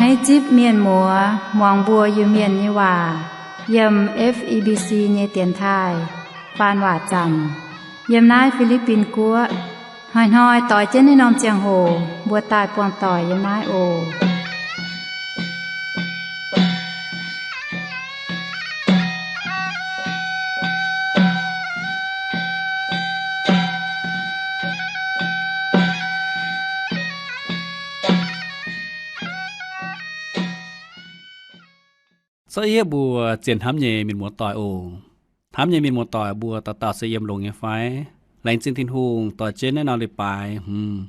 Naaiv zipv mienh muoz muangx mbuo Iu-Mienh nyei waac yiem F E B C nyei dienx taaih faan waac zanc yiem naaiv Fi^li^bin Guoqv. Hnoi-hnoi doix jienv naaiv norm ziangh hoc mbuo daaih buangh doic yiem naaiv oc. Cuotv yiev mbuo zien hnamv nyei mienh muoz-doic oc. Hnamv nyei mienh muoz-doic mbuo dauh dauh se yiem longx nyei fai? Laengz zingh Tin-Hungh doix jienv naaiv norm leiz-baaix hmz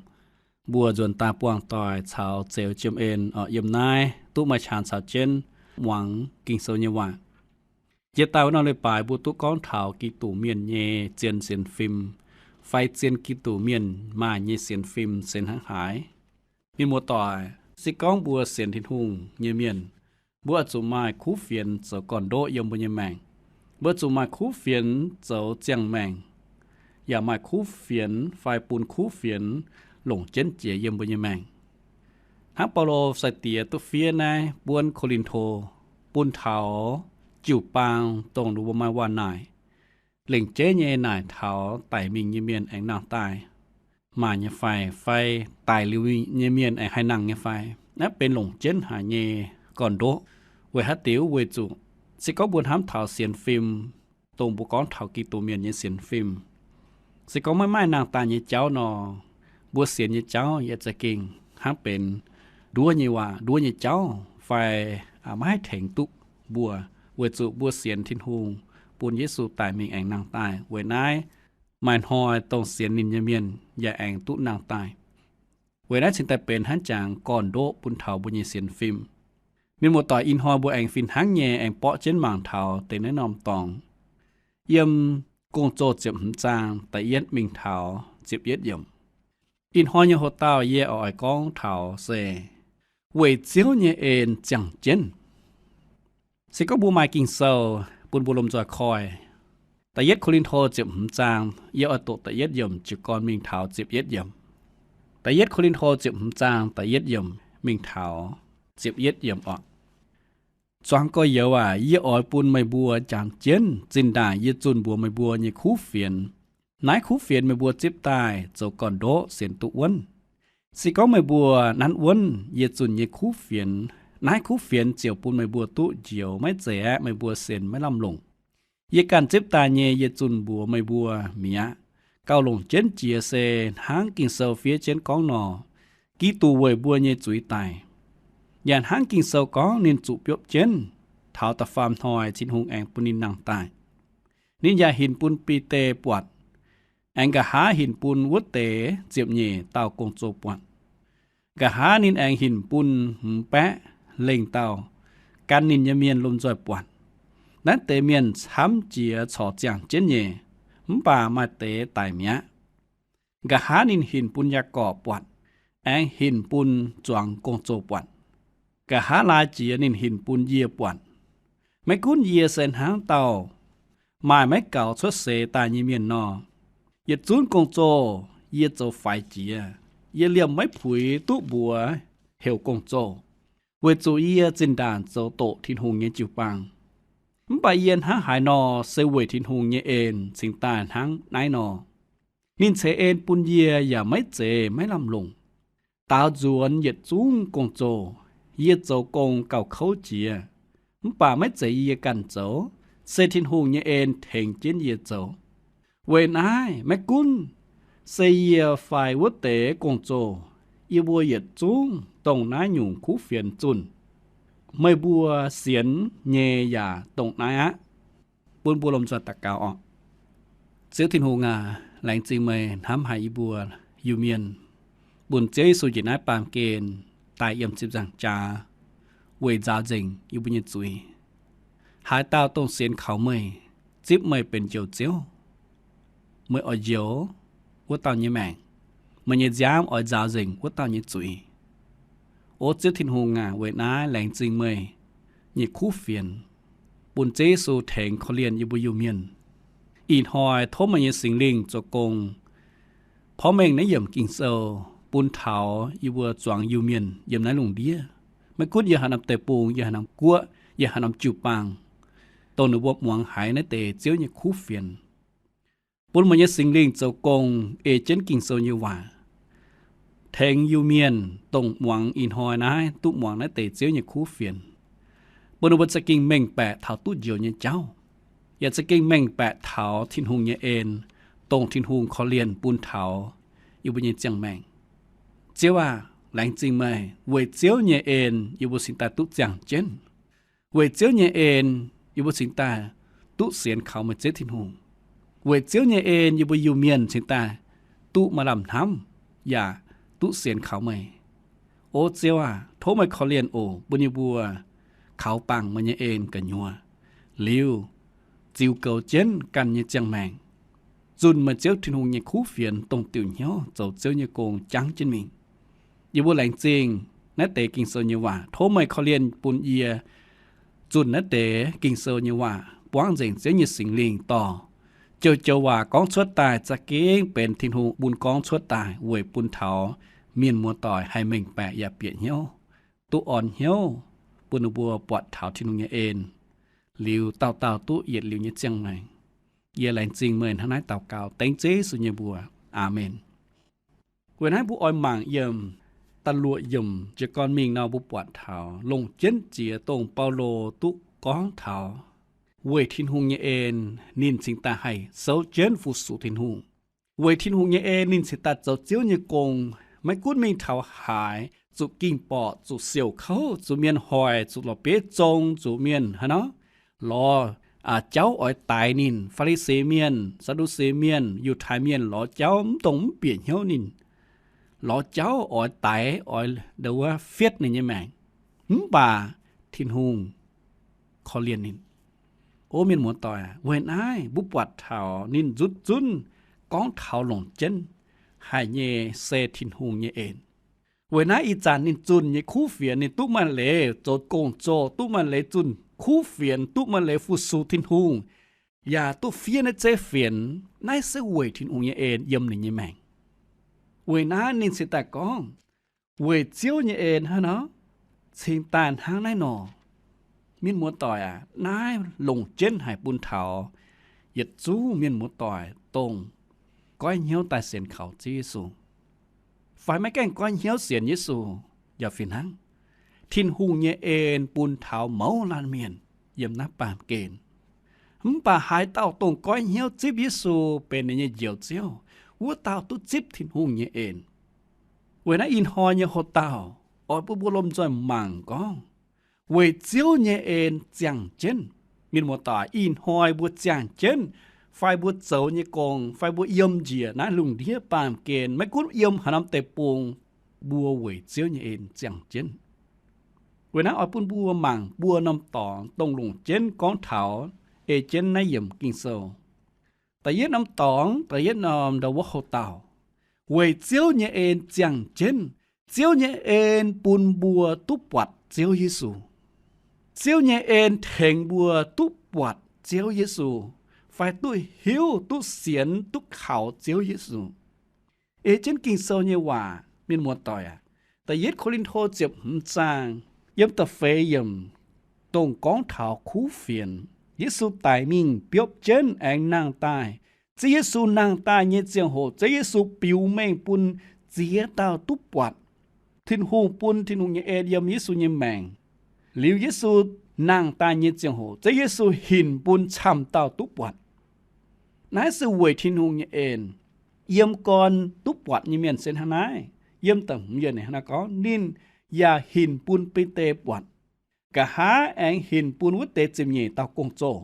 mbuo nzuonx daaih buangh doic caux Zeux Jiem En oc yiem naaiv duqv maaih qangx caux jienv muangx Ging-Sou nyei waac. Jiex daaih wuov norm leiz-baaix mbuo duqv gorngv taux Giduc mienh nyei zien sienx fim fai zien Giduc mienh maaih nyei sienx fim se hnangv haaix. Mienh muoz-doic, se gorngv mbuo sienx Tin-Hungh nyei mienh, mbuo oix zuqc maaih kuv fienx zoux gorn-ndoqv yiem mbuo nyei maengc. Mbuo zuqc maaih kuv fienx zoux ziangh maengc, yaac maaih kuv fienx fai bun kuv fienx longc jienv jiex yiem mbuo nyei maengc. Hnangv Baulo sai-diex duqv fiev naaiv buonv Ko^lin^to, bun taux jiu-baang dongh ninh mbuo maaih waac-naaic, lengc jeiv nyei naaic taux daic mingh nyei mienh aengx nangh daaih maaih nyei fai, fai daic liuz nyei mienh aengx haih nangh nyei fai. Naaiv benx longc jienv haic nyei gorn-ndoqv. Weic haaix diuc? Weic zuqc se gorngv mbuo hnamv taux sienx fim, dongh mbuo gorngv taux Giduc mienh nyei sienx fim, se gorngv maiv maaih nangh daaih nyei jauv nor, mbuo sienx nyei jauv yaac za'gengh hnangv benx nduov nyei waac, nduov nyei jauv fai maiv haih tengx duqv mbuo, weic zuqc mbuo sienx Tin-Hungh, bun Yesu daic mingh aengx nangh daaih. Weic naaiv maaih hnoi dongh sienx ninh nyei mienh yaac aengx duqv nangh daaih. Weic naaiv cingx daaih benx hnangv jangx gorn-ndoqv bun taux mbuo nyei sienx fim. Mienh muoz-doic, ih hnoi mbuo aengx fih hnangv nyei aengx borqv jienv mangc taux deix naaiv norm dorngx. Yiem Gong-Zoh ziepc hmz zaang da'yietv mingh taux ziepc yietv yiemc. Ih hnoi nyei hoc-dauh yie oix gorngv taux se weic Ziouv nyei en ziangh jienv. Se gorngv mbuo maaih Ging-Sou bun mbuo lomh nzoih koiv, da'yietv Ko^lin^to ziepc hmz zaang, yie oix doqc da'yietv yiemc jiez gorn mingh taux ziepc yietv yiemc. Da'yietv Ko^lin^to ziepc hmz zaang da'yietv yiemc mingh taux ziepc yietv yiemc oc. Zuangx gorx-youz aac, yie oix bun meih mbuo jangx jienv zinh ndaangc yie zunh mbuox meih mbuo nyei kuv fienx. Naaiv kuv fienx meih mbuo zipv daaih zoux gorn-ndoqv sienx duqv wuonv. Se gorngv meih mbuo nanv wuonv yie zunh nyei kuv fienx, naaiv kuv fienx ziouc bun meih mbuo duqv njoux, maiv zeiz aeqv, meih mbuo sienx maiv lamh longc. Yie ganh zipv daaih nyei yie zunh mbuox meih mbuo mi'aqv. Gauh longc jienv jiex se hnangv Ging-Sou fiev jienv gorngv nor, Giduc weic mbuo nyei zuiz daic, yaac hnangv Ging-Sou gorngv ninh zuqc biopv jienv, taux da'faam hnoi Tin-Hungh aengx bun ninh nangh daaih. Ninh yaac hinc bun Bide buatc, aengx nqa'haav hinc bun wuov deix ziepc nyeic dauh gong-zoh buatc. Nqa'haav ninh aengx hinc bun hmz baeqv lengh dauh gan ninh nyei mienh lomh nzoih buatc. Naaiv deix mienh camv jiex corc ziangh jienv nyei, mv baac maaih deix daic mi'aqv. Nqa'haav ninh hinc bun Yaagorpc buatc, aengx hinc bun zuangx gong-zoh buatc. Nqa'haav laaix jiex ninh hinc bun yie buatc. Maiv gunv yie se hnangv dauh maaih maiv gaux cuotv seix daaih nyei mienh nor, yietc zungv gong-zoh yie zoux faix jiex. Yie liemh maiv puix duqv mbuox heuc gong-zoh, weic zuqc yie zinh ndaangc zoux doqc Tin-Hungh nyei jiu-baang. Mv baac yie hnangv haaix nor se weic Tin-Hungh nyei en cingx daaih hnangv naaiv nor. Ninh ceix en bun yie yaac maiv zeiz maiv lamh longc. Daaux nzuonx yietc zungv gong-zoh, yie zoux gong gauh kouv jiex. Mv baac maiv zeiz yie ganh zoux, se Tin-Hungh nyei en tengx jienv yie zoux. Weic naaiv maiv gunv se yie fai wuov deix gong-zoh, yie mbuo yietc zungv dongh naaiv nyungc kuv fienx zunh. Meih mbuo sienx nyei yaac dongh naaiv aqv. Bun mbuo lomh nzoih daux gaux oc. Ziouv Tin-Hungh aac, laengz zingh meih hnamv haic yie mbuo Iu-Mienh, bun Ziouv Yesu njiec naaiv baamh gen daaih yiem ziepc nzaangc jaax weic nzaaux nzengc yie mbuo nyei zuiz. Haaix dauh dongh sienx kaux meih, zipv meih benx Njoux Ziouv, meih oix njoux wuov dauh nyei maengc. Meih nyei nziaamv oix nzaaux nzengc wuov dauh nyei zuiz. O Ziouv Tin-Hungh aac, weic naaiv laengz zingh meih nyei kuv fienx, bun Ziouv Yesu tengx korv-lienh yie mbuo Iu-Mienh. Ih hnoi tov meih nyei Singx Lingh zoux gong porv mengh naaiv yiemc Ging-Sou bun taux yie mbuo zuangx Iu-Mienh yiem naaiv lungh ndiev. Maiv gunv yiem haaix norm deic-bung, yiem haaix norm guoqv, yiem haaix norm jiu-baang, dongh ninh mbuo muangx haiz naaiv deix Ziouv nyei kuv fienx, bun meih nyei Singx Lingh zoux gong ei jienv Ging-Sou nyei waac tengx Iu-Mienh dongh muangx ih hnoi naaiv duqv muangx naaiv deix Ziouv nyei kuv fienx, bun ninh mbuo za'gengh mengh baeqc taux duqv njoux nyei jauv, yaac za'gengh mengh baeqc taux Tin-Hungh nyei en, dongh Tin-Hungh korv-lienh bun taux yie mbuo nyei ziangh maengc. Ziouv aah! Laengz zingh meih weic Ziouv nyei en yie mbuo cingx daaih duqv ziangh jienv. Weic Ziouv nyei en yie mbuo cingx daaih duqv sienx kaux meih Ziouv Tin-Hungh. Weic Ziouv nyei en yie mbuo Iu-Mienh cingx daaih duqv maaih lamh hnamv yaac duqv sienx kaux meih. O Ziouv aah! Tov meih korv-lienh oc, bun yie mbuo kaux bangc meih nyei en gu'nyuoz, liuz ziux goux jienv ganh nyei ziangh maengc, zunh meih Ziouv Tin-Hungh nyei kuv fienx dongh diuc hnyouv zoux Ziouv nyei gong jangv jienv mingh. Yie mbuo laengz zingh naaiv deix Ging-Sou nyei waac. Tov meih korv-lienh bun yie zunh naaiv deix Ging-Sou nyei waac buangv nzengc Ziouv nyei Singx Lingh dorh, joux-joux waac gorngv cuotv daaih za'gengh benx Tin-Hungh bun gorngv cuotv daaih weic bun taux mienh muoz-doic haih mengh baeqc yaac bieqc hnyouv, duqv orn hnyouv, bun ninh mbuo buatc taux Tin-Hungh nyei en, liuz dauh dauh duqv yietc liuz nyei ziangh maengc. Yie laengz zingh meih hnangv naaiv daux gaux dengv Ziouv Yesu nyei mbuox. Aamen. Weic naaiv mbuo oix mangc yiem da'luoqc yiemc jiez gorn mingh nor mbuo buatc taux longc jienv jiex dongh Baulo duqv gorngv taux weic Tin-Hungh nyei en ninh cingx daaih haih souv jienv fu-sux Tin-Hungh. Weic Tin-Hungh nyei en ninh cingx daaih zoux Ziouv nyei gong, maiv gunv mingh taux haaix, zuqc ging-borqc, zuqc siouc kouv, zuqc mienh hoic, zuqc lorz beiv zong, zuqc mienh haaix nor lorz jauv oix daix ninh, Faa^li^si Mienh, Saa^ndu^si Mienh, Yiutai Mienh lorz jauv mv dongh mv bieqc hnyouv ninh, lorz jauv oix daix, oix ndo wuov fietv ninh nyei maengc. Mv baac Tin-Hungh korv-lienh ninh. O mienh muoz-doic, weic naaiv mbuo buatc taux ninh nzutv zunv gorngv taux longc jienv haic nyei se Tin-Hungh nyei en. Weic naaiv ih zanc ninh zunh nyei kuv fienx, ninh duqv maaih leiz zoux gong-zoh, duqv maaih leiz zunh kuv fienx, duqv maaih leiz fu-sux Tin-Hungh, yaac duqv fiev naaiv zeiv fienx, naaiv se weic Tin-Hungh nyei en yiem ninh nyei maengc. Weic naaiv ninh cingx daaih gorngv, weic Ziouv nyei en hnangv nor, cingx daaih hnangv naaiv nor. Mienh muoz-doic aac, naaiv longc jienv haic bun taux yietc zungv mienh muoz-doic dongh goiv hnyouv daaih sienx kaux Ziouv Yesu, fai maiv gaengh goiv hnyouv sienx Yesu yaac fih hnangv. Tin-Hungh nyei en bun taux mouz laanh mienh yiem naaiv baamh gen. Mv baac haaix dauh dongh goiv hnyouv zipv Yesu benx ninh nyei Njoux Ziouv, wuov dauh duqv zipv Tin-Hungh nyei en. Weic naaiv ih hnoi nyei houx-dauh oix bun mbuo lomh nzoih mangc gorngv, weic Ziouv nyei en ziangh jienv. Mienh muoz-doic, ih hnoi mbuo ziangh jienv, fai mbuo zoux nyei gong, fai mbuo yiem njiec naaiv lungh ndiev baamh gen, maiv gunv yiem haaix norm deic-bung, mbuo weic Ziouv nyei en ziangh jienv. Weic naaiv oix bun mbuo mangc buo norm dorngx dongh longc jienv gorngv taux ei jienv naaiv yiemc Ging-Sou. Da'yietv norm dorngx, da'yietv norm ndo wuov houx-dauh, weic Ziouv nyei en ziangh jienv. Ziouv nyei en bun mbuo duqv buatc Ziouv Yesu. Ziouv nyei en tengx mbuo duqv buatc Ziouv Yesu, fai duqv hiuv, duqv sienx, duqv kaux Ziouv Yesu. Ei jienv Ging-Sou nyei waac, mienh muoz-doic aac, da'yietv Ko^lin^to ziepc hmz zaang yiem da'feix yiemc, dongh gorngv taux kuv fienx, Yesu daic mingh biopv jienv aengx nangh daaih. Ziouv Yesu nangh daaih nyei ziangh hoc, Ziouv Yesu biux mengh bun ziex dauh duqv buatc. Tin-Hungh bun Tin-Hungh nyei en yiem Yesu nyei maengc. Liuz Yesu nangh daaih nyei ziangh hoc, Ziouv Yesu hinc bun camv dauh duqv buatc. Naaiv se weic Tin-Hungh nyei en. Yiem gorn duqv buatc nyei mienh se hnangv naaiv. Yiem da'hmz yiemc ninh hnangv naaiv gorngv, ninh yaac hinc bun Bide buatc. Nqa'haav aengx hinc bun wuov deix ziepc nyeic dauh gong-zoh.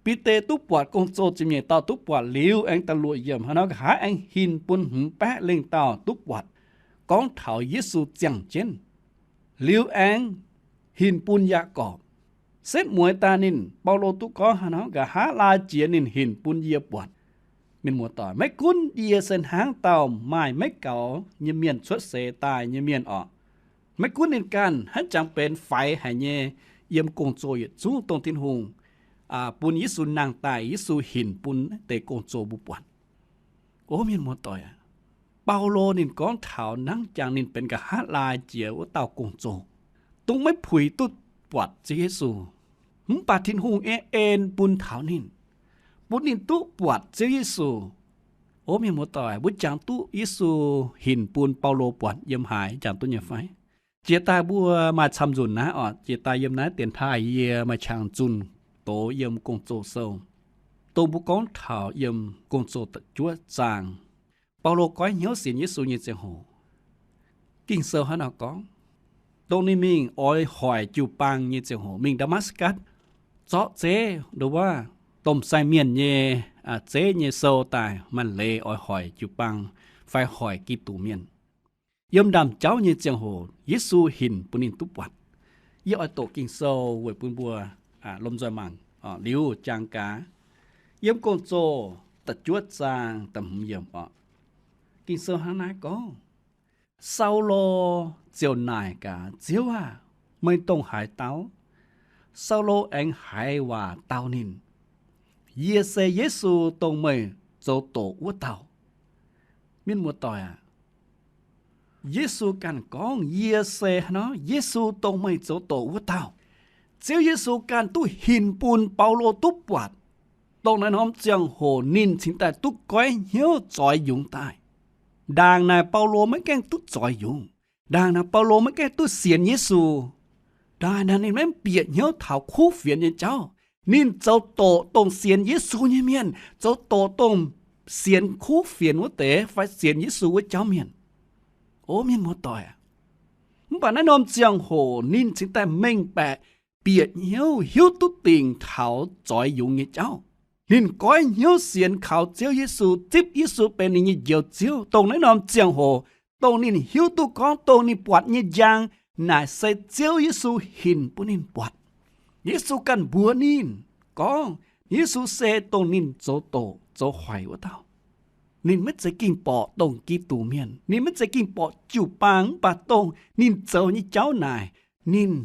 Bide duqv buatc, gong-zoh ziepc nyeic dauh duqv buatc liuz, aengx da'luoqc yiemc hnangv nor, nqa'haav aengx hinc bun hmz baeqv lengh dauh duqv buatc, gorngv taux Yesu ziangh jienv. Liuz aengx hinc bun Yaagorpc. Setv mueiz daaih ninh, Baulo duqv gorngv hnangv nor, nqa'haav laai jiex ninh hinc bun yie buatc. Mienh muoz-doic, maiv gunv yie se hnangv dauh maaih maiv gaux nyei mienh cuotv seix daaih nyei mienh orqc, maiv gunv ninh ganh hnangv jangx benx faix haic nyei, yiem gong-zoh yietc zungv dongh Tin-Hungh bun Yesu nangh daaih, Yesu hinc bun deix gong-zoh mbuo buatc. O mienh muoz-doic aac, Baulo ninh gorngv taux hnangv jangx ninh benx nqa'haav laai jiex wuov dauh gong-zoh. dongh maiv puix duqv buatc Ziouv Yesu. Mv baac Tin-Hungh nyei en bun taux ninh, bun ninh duqv buatc Ziouv Yesu. O mienh muoz-doic, mbuo jangx duqv Yesu hinc bun Baulo buatc yiem haaix, jangx duqv nyei fai? Jiex daaih mbuo maaih camv nzunc naaiv oc. Jiex daaih yiem naaiv dienx taaih yie maaih qangx zunh doz yiem Gong-Zoh sou, dongh mbuo gorngv taux yiem Gong-Zoh da'juov zaang, Baulo goiv hnyouv sienx Yesu nyei ziangh hoc. Ging-Sou hnangv naaiv gorngv, dongh ninh mingh oix hoic jiu-baang nyei ziangh hoc, mingh Ndaa^matv^gatc, zorqv zeiv ndo wuov domh sai mienh nyei zeiv nyei sou daaih maaih leiz oix hoic jiu-baang fai hoic Giduc mienh. Yiem ndaamv-jauv nyei ziangh hoc Yesu hinc bun ninh duqv buatc. Yie oix doqc Ging-Sou weic bun mbuo lomh nzoih mangc. Liuz jangx gaax, yiem Gong-Zoh da'juov zaang da'hmz yiemc oc. Ging-Sou hnangv naaiv gorngv, Saulo ziouc naaic gaax, Ziouv aah! Meih dongh haaix dauh? Saulo aengx haiz waac dau ninh, Yie se Yesu, dongh meih zoux doqc wuov dauh. Mienh muoz-doic aac, Yesu ganh gorngv, Yie se haaix nor? Yesu, dongh meih zoux doqc wuov dauh. Ziouv Yesu ganh duqv hinc bun Baulo duqv buatc. Dongh naaiv norm ziangh hoc ninh cingx daaih duqv goiv hnyouv zoix yungz daaih. Ndaangc naaic Baulo maiv gaengh duqv zoix yungz. Ndaangc naaic Baulo maiv gaengh duqv sienx Yesu. Ndaangc naaic ninh maiv bieqc hnyouv taux kuv fienx nyei jauv. Ninh zoux doqc dongh sienx Yesu nyei mienh, zoux doqc dongh sienx kuv fienx wuov deix fai sienx Yesu wuov jauv mienh. O mienh muoz-doic aac, mv baac naaiv norm ziangh hoc ninh cingx daaih mengh baeqc bieqc hnyouv hiuv duqv dingc taux zoix yungz nyei jauv. Ninh goiv hnyouv sienx kaux Ziouv Yesu, zipv Yesu benx ninh nyei Njoux Ziouv. Dongh naaiv norm ziangh hoc, dongh ninh hiuv duqv gorngv dongh ninh buatc nyei njang naaic se Ziouv Yesu hinc bun ninh buatc. Yesu ganh mbuox ninh gorngv, Yesu se dongh ninh zoux doqc zoux hoic wuov dauh. Ninh maiv zeiz ging-borqc dongh Giduc mienh, ninh maiv zeiz ging-borqc jiu-baang, mv baac dongh ninh zoux nyei jauv naaic, ninh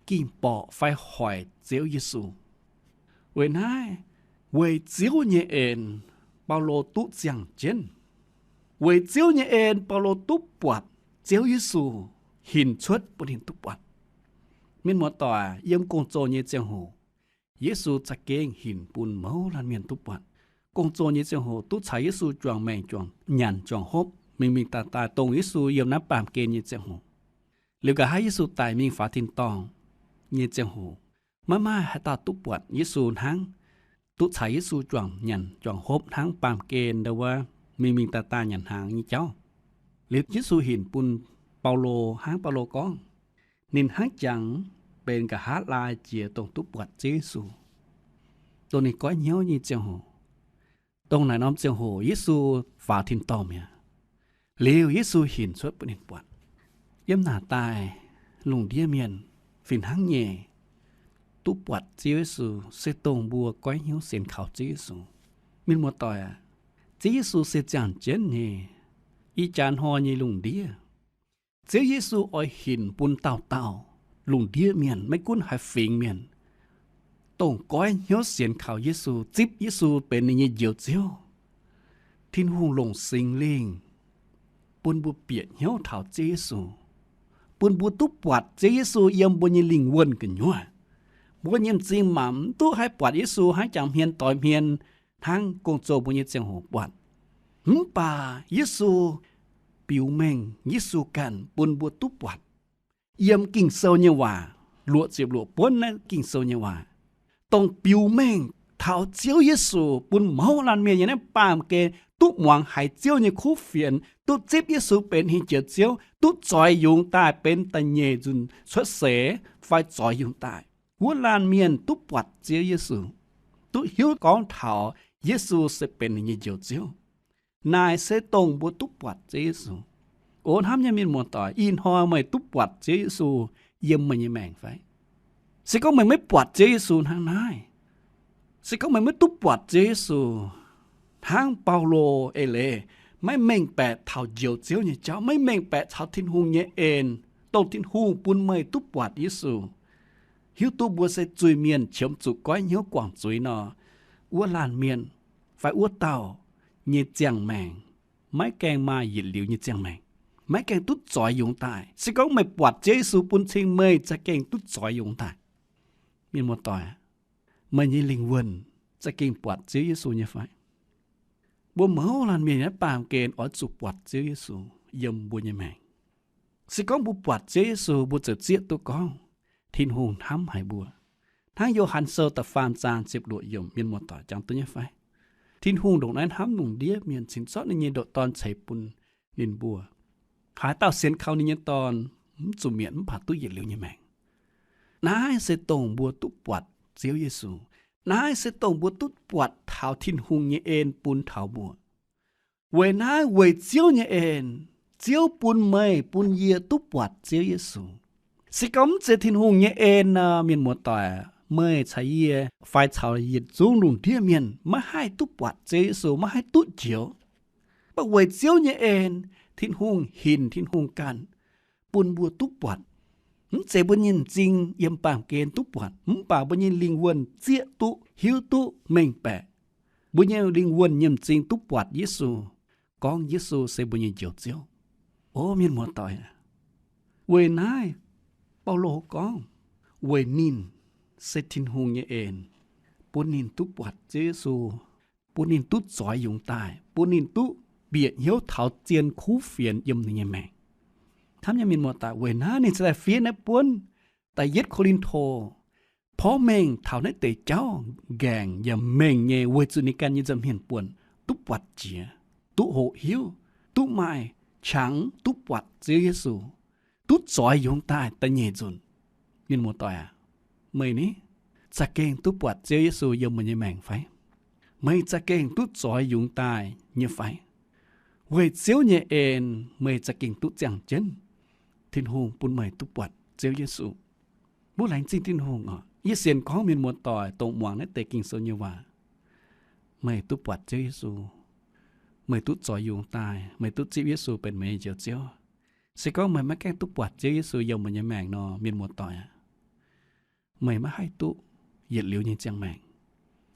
ging-borqc fai hoic Ziouv Yesu. Weic naaiv, weic Ziouv nyei en, Baulo duqv ziangh jienv. Weic Ziouv nyei en, Baulo duqv buatc Ziouv Yesu hinc cuotv bun ninh duqv buatc. Mienh muoz-doic, yiem Gong-Zoh nyei ziangh hoc, Yesu za'gengh hinc bun mouz laanh mienh duqv buatc. Gong-Zoh nyei ziangh hoc duqv caux Yesu juangc maengc, juangc nyanc, juangc hopv, mingh mingh daaih daaih, dongh Yesu yiem naaiv baamh gen nyei ziangh hoc. Liuz nqa'haav Yesu daic mingh faaux tin-dorngh nyei ziangh hoc, maiv maaih haaix dauh duqv buatc Yesu hnangv, duqv caux Yesu juangc nyanc juangc hopv hnangv baamh gen ndo wuov, mingh mingh daaih daaih nyanc hnaangx nyei jauv. Liuz Yesu hinc bun Baulo hnangv Baulo gorngv, ninh hnangv jangx benx nqa'haav laai jiex dongh duqv buatc Ziouv Yesu, dongh ninh goiv hnyouv nyei ziangh hoc. Dongh naaic norm ziangh hoc Yesu faaux tin-dorngh mi'aqv. Liuz Yesu hinc cuotv bun ninh buatc. Yiem naaic daaih lungh ndiev mienh fih hnangv nyei duqv buatc Ziouv Yesu se dongh mbuo goiv hnyouv sienx kaux Ziouv Yesu. Mienh muoz-doic aac, Ziouv Yesu se ziangh jienv nyei. Ih jaax hnoi nyei lungh ndiev, Ziouv Yesu oix hinc bun dauh dauh lungh ndiev mienh, maiv gunv haaix fingx mienh, dongh goiv hnyouv sienx kaux Yesu, zipv Yesu benx ninh nyei Njoux Ziouv. Tin-Hungh longc Singx Lingh bun mbuo bieqc hnyouv taux Ziouv Yesu, bun mbuo duqv buatc Ziouv Yesu yiem mbuo nyei lingh wuonh gu'nyuoz. Mbuo nyei m'zing maanc mv duqv haih buatc Yesu hnangv jangx hmien doix hmien, hnangv gong-zoh mbuo nyei ziangh hoc buatc. Mv baac Yesu biux mengh Yesu ganh bun mbuo duqv buatc. Yiem Ging-Sou nyei waac, luoqc ziepc luoqc buonv naaiv Ging-Sou nyei waac, dongh biux mengh taux Ziouv Yesu bun mouz laanh mienh yiem naaiv baamh gen duqv muangx haiz Ziouv nyei kuv fienx, duqv zipv Yesu benx ninh Njoux Ziouv, duqv zoix yungz daaih benx da'nyeic nzunc cuotv seix fai zoix yungz daaih. Wuov laanh mienh duqv buatc Ziouv Yesu, duqv hiuv gorngv taux Yesu se benx ninh nyei Njoux Ziouv. Naaic se dongh mbuo duqv buatc Ziouv Yesu. O hnamv nyei mienh muoz-doic, ih hnoi meih duqv buatc Ziouv Yesu yiem meih nyei maengc fai? Se gorngv meih maiv buatc Ziouv Yesu hnangv naaiv, se gorngv meih maiv duqv buatc Ziouv Yesu hnangv Baulo eix leiz maiv mengh baeqc taux Njoux Ziouv nyei jauv, maiv mengh baeqc caux Tin-Hungh nyei en, dongh Tin-Hungh bun meih duqv buatc Yesu, hiuv duqv mbuo se zuiz-mienh qiemx zuqc goiv hnyouv guangc zuiz nor, wuov laanh mienh fai wuov dauh nyei ziangh maengc maiv gaengh maaih yietc liuz nyei ziangh maengc. maiv gaengh duqv zoix yungz daaih. Se gorngv meih buatc Ziouv Yesu bun cing, meih za'gengh duqv zoix yungz daaih. Mienh muoz-doic, meih nyei lingh wuonh za'gengh buatc Ziouv Yesu nyei fai? Mbuo mouz laanh mienh naaiv baamh gen oix zuqc buatc Ziouv Yesu yiem mbuo nyei maengc. Se gorngv mbuo buatc Ziouv Yesu, mbuo ziouc zieqv duqv gorngv Tin-Hungh hnamv haic mbuo. Hnangv Yo^han Sou da'faam zaang ziepc luoqc yiemc, mienh muoz-doic, jangx duqv nyei fai? Tin-Hungh ndongc naaiv hnamv lungh ndiev mienh, cingx zorqv ninh nyei ndoqc Dorn ceix bun ninh mbuo, haaix dauh sienx kaux ninh nyei Dorn mv zuqc mietc mv baac duqv yietc liuz nyei maengc. Naaiv se dongh mbuo duqv buatc Ziouv Yesu. Naaiv se dongh mbuo duqv buatc taux Tin-Hungh nyei en bun taux mbuo. Weic naaiv weic Ziouv nyei en, Ziouv bun meih bun yie duqv buatc Ziouv Yesu. Se gorngv mv zeiz Tin-Hungh nyei en nor, mienh muoz-doic, meih caux yie fai caux yietc zungv lungh ndiev mienh maiv haih duqv buatc Ziouv Yesu, maiv haih duqv njoux. Mv baac weic Ziouv nyei en, Tin-Hungh hinc, Tin-Hungh ganh, bun mbuo duqv buatc. Mv zeiz mbuo nyei m'zing yiem baamh gen duqv buatc, mv baac mbuo nyei lingh wuonh zieqv duqv, hiuv duqv, mengh baeqc. Mbuo nyei lingh wuonh nyei m'zing duqv buatc Yesu, gorngv Yesu se mbuo nyei Njoux Ziouv. O mienh muoz-doic, weic naaiv Baulo gorngv, weic ninh se Tin-Hungh nyei en, bun ninh duqv buatc Ziouv Yesu, bun ninh duqv zoix yungz daaih, bun ninh duqv bieqc hnyouv taux zien kuv fienx yiem ninh nyei maengc. Hnamv nyei mienh muoz-doic, weic naaiv ninh cingx daaih fiev naaiv buonv Da'yietv Ko^lin^to porv mengh taux naaiv deix jauv nqaengc yaac mengh nyei, weic zuqc ninh ganh nyei nza'hmien buonc duqv buatc jiex, duqv hoqc hiuv, duqv maaih qangx duqv buatc Ziouv Yesu, duqv zoix yungz daaih da'nyeic nzunc. Mienh muoz-doic aac, meih ni, za'gengh duqv buatc Ziouv Yesu yiem meih nyei maengc fai? Meih za'gengh duqv zoix yungz daaih nyei fai? Weic Ziouv nyei en, meih za'gengh duqv ziangh jienv Tin-Hungh bun meih duqv buatc Ziouv Yesu. Mbuo laengz zingh Tin-Hungh oc. Yie sienx gorngv mienh muoz-doic dongh muangx naaiv deix Ging-Sou nyei waac, meih duqv buatc Ziouv Yesu, meih duqv zoix yungz daaih, meih duqv zipv Yesu benx meih nyei Njoux Ziouv. Se gorngv meih maiv gaengh duqv buatc Ziouv Yesu yiem meih nyei maengc nor, mienh muoz-doic aac, meih maiv haih duqv yietc liuz nyei ziangh maengc.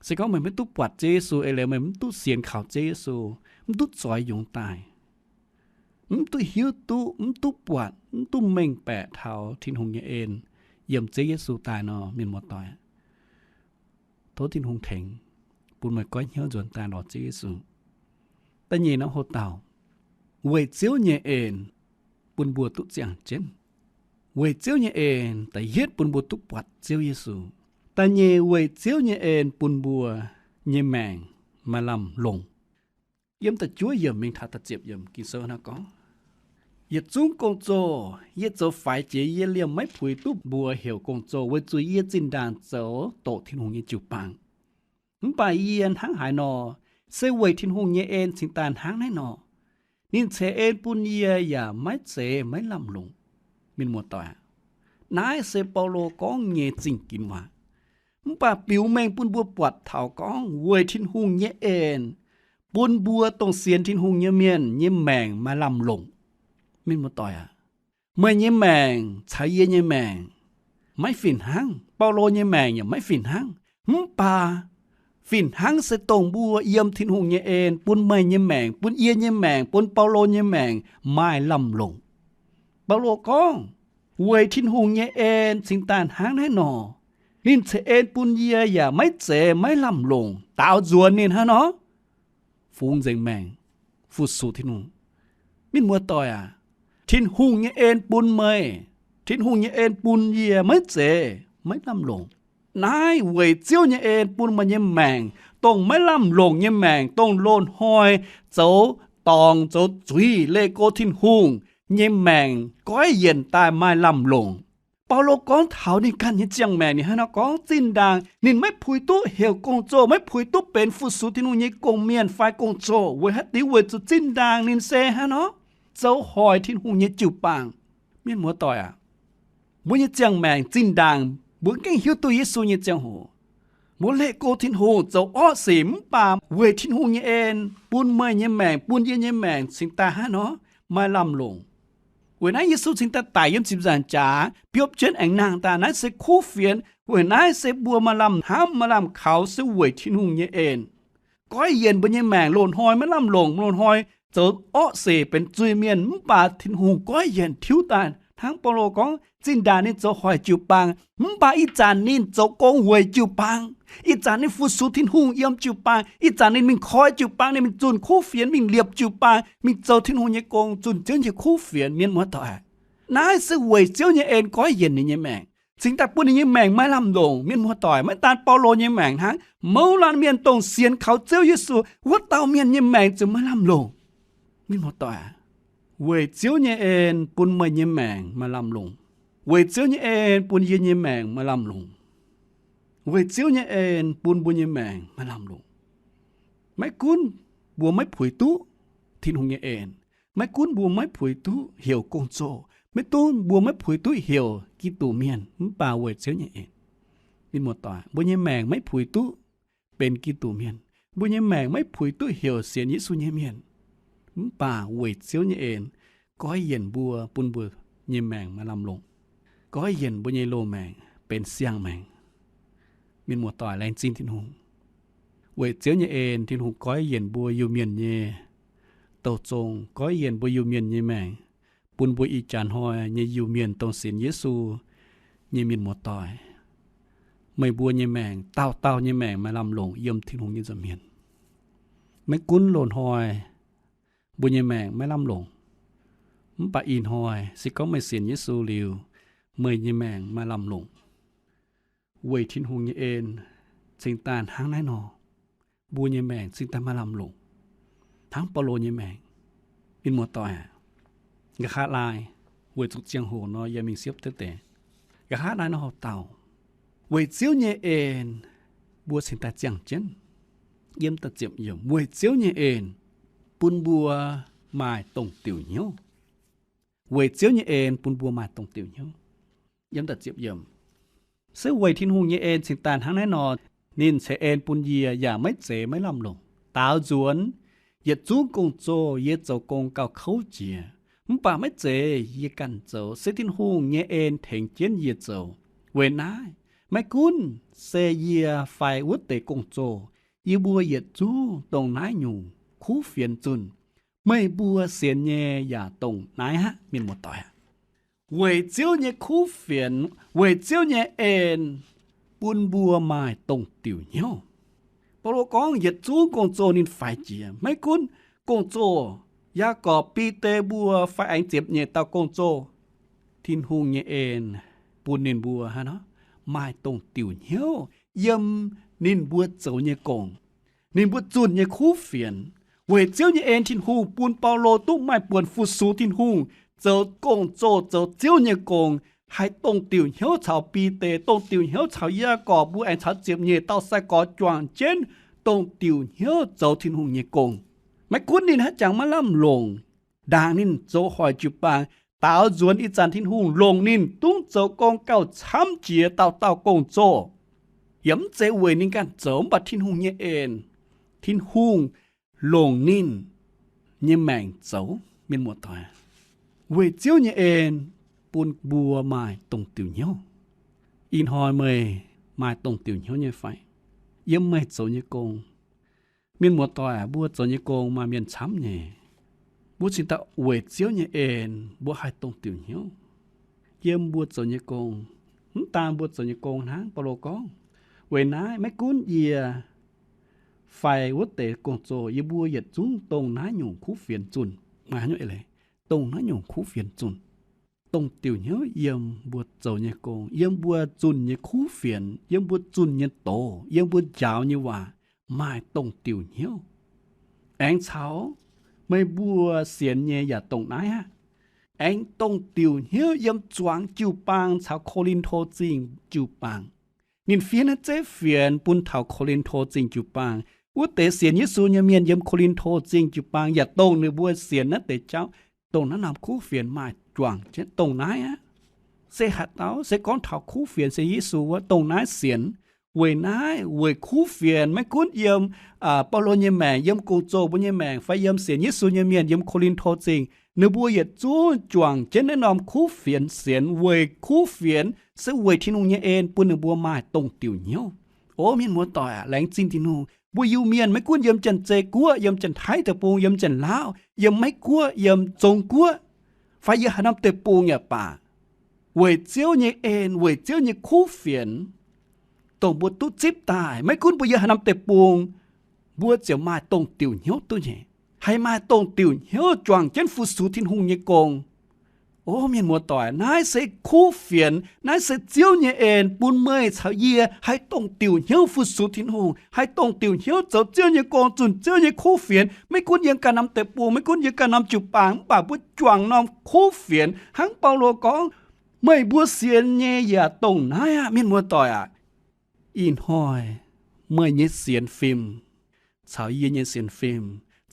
Se gorngv meih maiv duqv buatc Ziouv Yesu, eix leiz meih mv duqv sienx kaux Ziouv Yesu, mv duqv zoix yungz daaih, mv duqv hiuv duqv, mv duqv buatc, mv duqv mengh baeqc taux Tin-Hungh nyei en yiem Ziouv Yesu daaih nor, mienh muoz-doic, tov Tin-Hungh tengx bun meih goiv hnyouv nzuonx daaih lorz Ziouv Yesu. Da'nyeic norm hoc-dauh, weic Ziouv nyei en bun mbuo duqv ziangh jienv. Weic Ziouv nyei en, da'yietv bun mbuo duqv buatc Ziouv Yesu. Da'nyeic, weic Ziouv nyei en bun mbuo nyei maengc maaih lamh longc. Yiem da'juov yiemc mingh taux da'ziepc yiemc Ging-Sou nor gorngv, Yietc zungv gong-zoh yie zoux faix jiex yie liemh maiv puix duqv mbuox heuc gong-zoh, weic zuqc yie zinh ndaangc zoux doqc Tin-Hungh nyei jiu-baang. Mv baac yie hnangv haaix nor, se weic Tin-Hungh nyei en cingx daaih hnangv naaiv nor. Ninh ceix en bun yie yaac maiv zeiz maiv lamh longc. Mienh muoz-doic aac, naaiv se Baulo gorngv nyei zingh ginx waac. Mv baac biux mengh bun mbuo buatc taux gorngv weic Tin-Hungh nyei en bun mbuo dongh sienx Tin-Hungh nyei mienh nyei maengc maaih lamh longc. Mienh muoz-doic aac, meih nyei maengc caux yie nyei maengc maiv fih hnangv. Baulo nyei maengc yaac maiv fih hnangv. Mv baac fih hnangv se dongh mbuo yiem Tin-Hungh nyei en bun meih nyei maengc, bun yie nyei maengc, bun Baulo nyei maengc maaih lamh longc. Baulo gorngv, weic Tin-Hungh nyei en cingx daaih hnangv naaiv nor, ninh ceix en bun yie yaac maiv zeiz maiv lamh longc. Daaux nzuonx ninh hnangv nor, fungx nzengc maengc, fu-sux Tin-Hungh. Mienh muoz-doic aac, Tin-Hungh nyei en bun meih, Tin-Hungh nyei en bun yie maiv zeiz maiv lamh longc. Naaiv weic Ziouv nyei en bun meih nyei maengc, dongh maiv lamh longc nyei maengc, dongh loz-hnoi zoux dorngc zoux zuiz leih go Tin-Hungh nyei maengc, goiv yienc daaih maaih lamh longc. Baulo gorngv taux ninh ganh nyei ziangh maengc, ninh hnangv nor gorngv, zinh ndaangc ninh maiv puix duqv heuc gong-zoh, maiv puix duqv benx fu-sux Tin-Hungh nyei gong-mienh fai gong-zoh. Weic haaix diuc? Weic zuqc zinh ndaangc ninh se hnangv nor zoux hoic Tin-Hungh nyei jiu-baang. Mienh muoz-doic aac, mbuo nyei ziangh maengc zinh ndaangc mbuo gengh hiuv duqv Yesu nyei ziangh hoc, mbuo leih go Tin-Hungh zoux orqv sic, mv baac weic Tin-Hungh nyei en bun meih nyei maengc, bun yie nyei maengc cingx daaih hnangv nor maaih lamh longc. Weic naaiv Yesu cingx daaih daic yiem ziepc nzaangc jaax, biopv jienv aengx nangh daaih. Naaiv se kuv fienx. Weic naaiv se mbuo maaih lamh hnamv, maaih lamh kaux, se weic Tin-Hungh nyei en goiv yienc mbuo nyei maengc. Loz-hnoi maiv lamh longc, loz-hnoi zoux orqv seix benx zuiz-mienh, mv baac Tin-Hungh goiv yienc tiuv daaih. Hnangv Baulo gorngv, zinh ndaangc ninh zoux hoic jiu-baang, mv baac ih zanc ninh zoux gong weic jiu-baang. Ih zanc ninh fu-sux Tin-Hungh yiem jiu-baang. Ih zanc ninh mingh koi jiu-baang, ninh mingh zunh kuv fienx, mingh liepc jiu-baang, mingh zoux Tin-Hungh nyei gong, zunh Ziouv nyei kuv fienx. Mienh muoz-doic, naaiv se weic Ziouv nyei en goiv yienc ninh nyei maengc, cingx daaih bun ninh nyei maengc maiv lamh longc. Mienh muoz-doic, maiv daan Baulo nyei maengc hnangv, mouz laanh mienh dongh sienx kaux Ziouv Yesu wuov dauh mienh nyei maengc ziouc maiv lamh longc. Mienh muoz-doic, weic Ziouv nyei en bun meih nyei maengc maiv lamh longc. Weic Ziouv nyei en bun yie nyei maengc maiv lamh longc. Weic Ziouv nyei en bun mbuo nyei maengc maiv lamh longc. Maiv gunv mbuo maiv puix duqv Tin-Hungh nyei en, maiv gunv mbuo maiv puix duqv heuc gong-zoh, maiv gunv mbuo maiv puix duqv heuc Giduc Mienh, mv baac weic Ziouv nyei en, mienh muoz-doic, mbuo nyei maengc maiv puix duqv benx Giduc Mienh. Mbuo nyei maengc maiv puix duqv heuc sienx Yesu nyei mienh. Mv baac weic Ziouv nyei en goiv yienc mbuo, bun mbuo nyei maengc maiv lamh longc, goiv yienc mbuo nyei loz-maengc benx siang-maengc. Mienh muoz-doic, laengz zingh Tin-Hungh. Weic Ziouv nyei en, Tin-Hungh goiv yienc mbuo Iu-Mienh nyei douz zong, goiv yienc mbuo Iu-Mienh nyei maengc, bun mbuo ih jaax hnoi nyei Iu-Mienh dongh sienx Yesu nyei mienh muoz-doic. Meih mbuo nyei maengc, dauh dauh nyei maengc maaih lamh longc yiem Tin-Hungh nyei nza'hmien. Maiv gunv loz-hnoi mbuo nyei maengc maiv lamh longc, mv baac ih hnoi se gorngv meih sienx Yesu liuz, meih nyei maengc maaih lamh longc. Weic Tin-Hungh nyei en cingx daaih hnangv naaiv nor, mbuo nyei maengc cingx daaih maaih lamh longc hnangv Baulo nyei maengc. Mienh muoz-doic, nqa'haav laai, weic zuqc ziangh hoc nor yie mingh siepv deix, nqa'haav laai nor hoc dauh, weic Ziouv nyei en mbuo cingx daaih ziangh jienv. Yiem da'ziepc yiemc, weic Ziouv nyei en bun mbuo maaih dongh diuc hnyouv. Weic Ziouv nyei en bun mbuo maaih dongh diuc hnyouv. Yiem da'ziepc yiemc, se weic Tin-Hungh nyei en cingx daaih hnangv naaiv nor, ninh ceix en bun yie yaac maiv zeiz maiv lamh longc. Daaux nzuonx yietc zungv gong-zoh yie zoux gong gauh kouv jiex, mv baac maiv zeiz yie ganh zoux, se Tin-Hungh nyei en tengx jienv yie zoux. Weic naaiv, maiv gunv se yie fai wuov deix gong-zoh, yie mbuo yietc zungv dongh naaiv nyungc kuv fienx zunh. Meih mbuo sienx nyei yaac dongh naaiv aqv, mienh muoz-doic. Weic Ziouv nyei kuv fienx, weic Ziouv nyei en, bun mbuo maaih dongh diuc hnyouv. Baulo gorngv yietc zungv gong-zoh ninh faix jiex. Maiv gunv gong-zoh, Yaagorpc, Bide mbuo fai aengx ziepc nyeic dauh gong-zoh, Tin-Hungh nyei en bun ninh mbuo haaix nor maaih dongh diuc hnyouv yiem ninh mbuo zoux nyei gong, ninh mbuo zunh nyei kuv fienx. Weic Ziouv nyei en, Tin-Hungh bun Baulo duqv maaih buonc fu-sux Tin-Hungh, zoux gong-zoh zoux Ziouv nyei gong, haih dongh diuc hnyouv caux Bide, dongh diuc hnyouv caux Yaagorpc mbuo aengx caux ziepc nyeic dauh sai-gorx juangc jienv dongh diuc hnyouv zoux Tin-Hungh nyei gong. Maiv gunv ninh haaix jangx maiv lamh longc, ndaangc ninh zoux hoic jiu-baang, daaux nzuonx ih zanc Tin-Hungh longc ninh dungv zoux gong gauh camv jiex dauh dauh gong-zoh. Yaac mv zeiz weic ninh ganh zoux, mv baac Tin-Hungh nyei en, Tin-Hungh longc ninh nyei maengc zoux, mienh muoz-doic. Weic Ziouv nyei en bun mbuo maaih dongh diuc hnyouv. Ih hnoi meih maaih dongh diuc hnyouv nyei fai? Yiem meih zoux nyei gong, mienh muoz-doic, mbuo zoux nyei gong maaih mienh camv nyei. Mbuo cingx daaih weic Ziouv nyei en mbuo haih dongh diuc hnyouv yiem mbuo zoux nyei gong. Mv daan mbuo zoux nyei gong hnangv, Baulo gorngv, weic naaiv maiv gunv yie fai wuov deix gong-zoh, yie mbuo yietc zungv dongh naaiv nyungc kuv fienx zunh. Dongh naaiv nyungc kuv fienx zunh, dongh diuc hnyouv yiem mbuo zoux nyei gong, yiem mbuo zunh nyei kuv fienx, yiem mbuo zunh nyei doz, yiem mbuo njaaux nyei waac, maaih dongh diuc hnyouv. Aengx caux meih mbuo sienx nyei yaac dongh naaiv aqv. Aengx dongh diuc hnyouv yiem zuangx jiu-baang caux Ko^lin^to Zingh jiu-baang. Ninh fiev naaiv zeiv fienx bun taux Ko^lin^to Zingh jiu-baang. Wuov deix sienx Yesu nyei mienh yiem Ko^lin^to Zingh jiu-baang yaac dongh ninh mbuo sienx naaiv deix jauv, dongh naaiv norm kuv fienx maaih juangc jienv dongh naaiv aqv. Se haaix dauh se gorngv taux kuv fienx sienx Yesu wuov, dongh naaiv sienx. Weic naaiv, weic kuv fienx maiv gunv yiem Baulo nyei maengc, yiem gong-zoh mbuo nyei maengc, fai yiem sienx Yesu nyei mienh yiem Ko^lin^to Zingh, ninh mbuo yietc zungv juangc jienv naaiv norm kuv fienx sienx. Weic kuv fienx se weic Tin-Hungh nyei en bun ninh mbuo maaih dongh diuc hnyouv. O mienh muoz-doic aac, laengz zingh Tin-Hungh. Mbuo Iu-Mienh maiv gunv yiem Janx-Zei Guoqv, yiem Janx-Taiv deic-bung, yiem Janx-Laauv, yiem Meiv Guoqv, yiem Zong Guoqv, fai yiem haaix norm deic-bung yaac baac, weic Ziouv nyei en, weic Ziouv nyei kuv fienx, dongh mbuo duqv zipv daaih, maiv gunv mbuo yiem haaix norm deic-bung, mbuo ziouc maaih dongh diuc hnyouv duqv nyei. Haih maaih dongh diuc hnyouv juangc jienv fu-sux Tin-Hungh nyei gong. O mienh muoz-doic, naaiv se kuv fienx, naaiv se Ziouv nyei en bun meih caux yie haih dongh diuc hnyouv fu-sux Tin-Hungh, haih dongh diuc hnyouv zoux Ziouv nyei gong, zunh Ziouv nyei kuv fienx. Maiv gunv yiem ganh norm deic-bung, maiv gunv yiem ganh norm jiu-baang, mv baac mbuo juangc norm kuv fienx. Hnangv Baulo gorngv, meih mbuo sienx nyei yaac dongh naaiv aqv. Mienh muoz-doic aac, ih hnoi meih nyei sienx fim caux yie nyei sienx fim,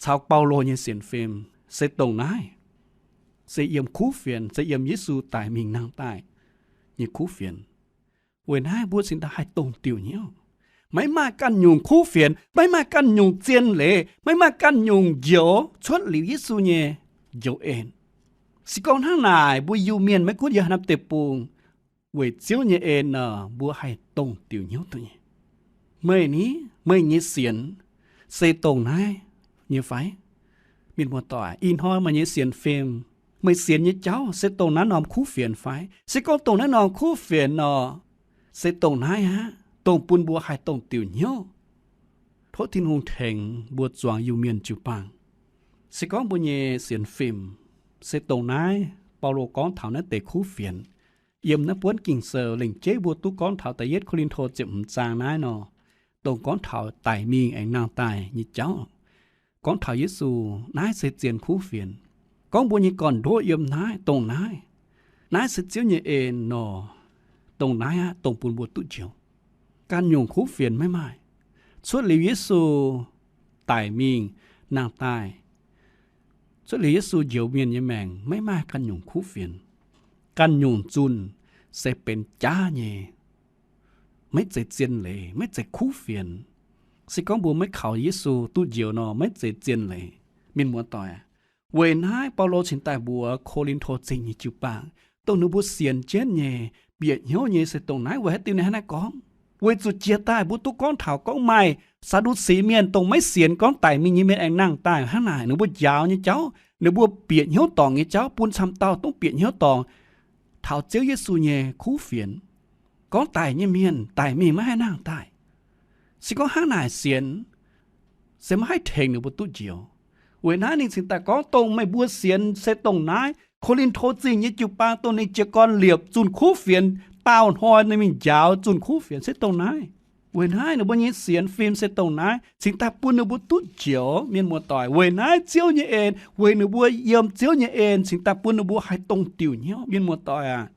caux Baulo nyei sienx fim se dongh naaiv, se yiem kuv fienx, se yiem Yesu daic mingh nangh daaih nyei kuv fienx. Weic naaiv mbuo cingx daaih haih dongh diuc hnyouv. Maiv maaih ganh nyungc kuv fienx, maiv maaih ganh nyungc zien leiz, maiv maaih ganh nyungc njoux cuotv liuz Yesu nyei njoux en. Se gorngv hnangv naaic, mbuo Iu-Mienh maiv gunv yiem haaix norm deic-bung, weic Ziouv nyei en nor, mbuo haih dongh diuc hnyouv duqv nyei. Meih ni, meih nyei sienx se dongh naaiv nyei fai? Mienh muoz-doic, ih hnoi meih nyei sienx fim, meih sienx nyei jauv se dongh naaiv norm kuv fienx fai? Se gorngv dongh naaiv norm kuv fienx nor, se dongh naaiv aqv, dongh bun mbuo haih dongh diuc hnyouv, tov Tin-Hungh tengx mbuo zuangx Iu-Mienh jiu-baang. Se gorngv mbuo nyei sienx fim se dongh naaiv, Baulo gorngv taux naaiv deix kuv fienx, yiem naaiv buonv Ging-Sou lengc jeiv mbuo duqv gorngv taux da'yietv Ko^lin^to ziepc hmz zaang naaiv nor, dongh gorngv taux daic mingh aengx nangh daaih nyei jauv, gorngv taux Yesu, naaiv se zien kuv fienx. Gorngv mbuo nyei gorn-ndoqv yiem naaiv, dongh naaiv, naaiv se Ziouv nyei en nor, dongh naaiv aqv, dongh bun mbuo duqv njoux. Ganh nyungc kuv fienx maiv maaih. Cuotv liuz Yesu daic mingh nangh daaih, cuotv liuz Yesu njoux mienh nyei maengc, maiv maaih ganh nyungc kuv fienx. Ganh nyungc zunh se benx jaav nyei, maiv zeiz zien leiz, maiv zeiz kuv fienx. Se gorngv mbuo maiv kaux Yesu duqv njoux nor, maiv zeiz zien leiz. Mienh muoz-doic, weic naaiv Baulo cingx daaih mbuox Ko^lin^to Zingh nyei jiu-baang, dongh ninh mbuo sienx jienv nyei, bieqc hnyouv nyei se dongh naaiv. Weic haaix diuc ninh hnangv naaiv gorngv? Weic zuqc jiex daaih mbuo duqv gorngv taux gorngv maaih Saa^ndu^si mienh dongh maiv sienx gorngv daic mingh nyei mienh aengx nangh daaih hnangv naaic, ninh mbuo njaaux nyei jauv, ninh mbuo bieqc hnyouv dorngc nyei jauv, bun camv dauh dongv bieqc hnyouv dorngc taux Ziouv Yesu nyei kuv fienx, gorngv daic nyei mienh daic mingh maiv haih nangh daaih. Se gorngv hnangv naaic sienx, se maiv haih tengx ninh mbuo duqv njoux. Weic naaiv ninh cingx daaih gorngv, dongh meih mbuo sienx se dongh naaiv. Ko^lin^to Zingh nyei jiu-baang dongh ninh jiez gorn liepc zunh kuv fienx, daauh hnoi ninh mingh njaaux zunh kuv fienx se dongh naaiv. Weic naaiv ninh mbuo nyei sienx fim se dongh naaiv, cingx daaih bun ninh mbuo duqv njoux, mienh muoz-doic. Weic naaiv Ziouv nyei en, weic ninh mbuo yiem Ziouv nyei en cingx daaih bun ninh mbuo haih dongh diuc hnyouv, mienh muoz-doic aac.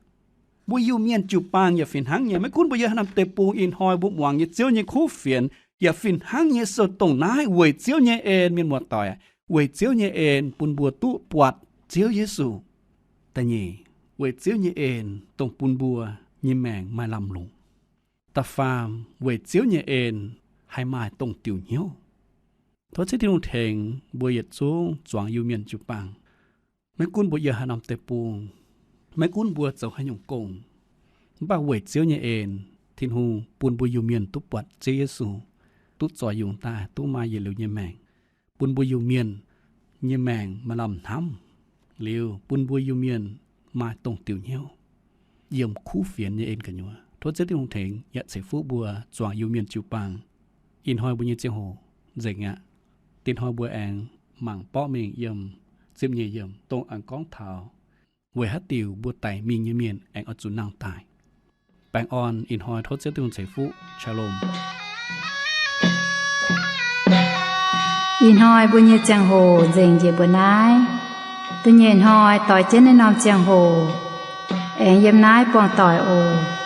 Mbuo Iu-Mienh jiu-baang yaac fih hnangv nyei. Maiv gunv mbuo yiem haaix norm deic-bung, ih hnoi mbuo muangx nyei Ziouv nyei kuv fienx yaac fih hnangv nyei, se dongh naaiv weic Ziouv nyei en, mienh muoz-doic aac. Weic Ziouv nyei en bun mbuo duqv buatc Ziouv Yesu. Da'nyeic, weic Ziouv nyei en dongh bun mbuo nyei maengc maaih lamh longc. Da'faam, weic Ziouv nyei en haih maaih dongh diuc hnyouv. Tov Ziouv Tin-Hungh tengx mbuo yietc zungv zuangx Iu-Mienh jiu-baang. Maiv gunv mbuo yiem haaix norm deic-bung, maiv gunv mbuo zoux haaix nyungc gong, mv baac weic Ziouv nyei en, Tin-Hungh bun mbuo Iu-Mienh duqv buatc Ziouv Yesu, duqv zoux yungz daaih, duqv maaih yietc liuz nyei maengc, bun mbuo Iu-Mienh nyei maengc maaih lamh hnamv, liuz bun mbuo Iu-Mienh maaih dongh diuc hnyouv yiem kuv fienx nyei en gu'nyuoz. Tov Ziouv Tin-Hungh tengx yaac ceix fuqv mbuo zuangx Iu-Mienh jiu-baang. Ih hnoi mbuo nyei ziangh hoc nzengc aqv. Dinh hnoi mbuo aengx mangc borqv mingh yiem ziepc nyeic yiemc dongh aengx gorngv taux weic haaix diuc mbuo daic mingh nyei mienh aengx oix zuqc nangh daaih. Baengh orn ih hnoi tov Ziouv Tin-Hungh ceix fuqv. Shalom. Ih hnoi mbuo nyei ziangh hoc nzengc njiec mbuo naaiv. Da'nyeic hnoi doix jienv naaiv norm ziangh hoc aengx yiem naaiv buangh doic oc.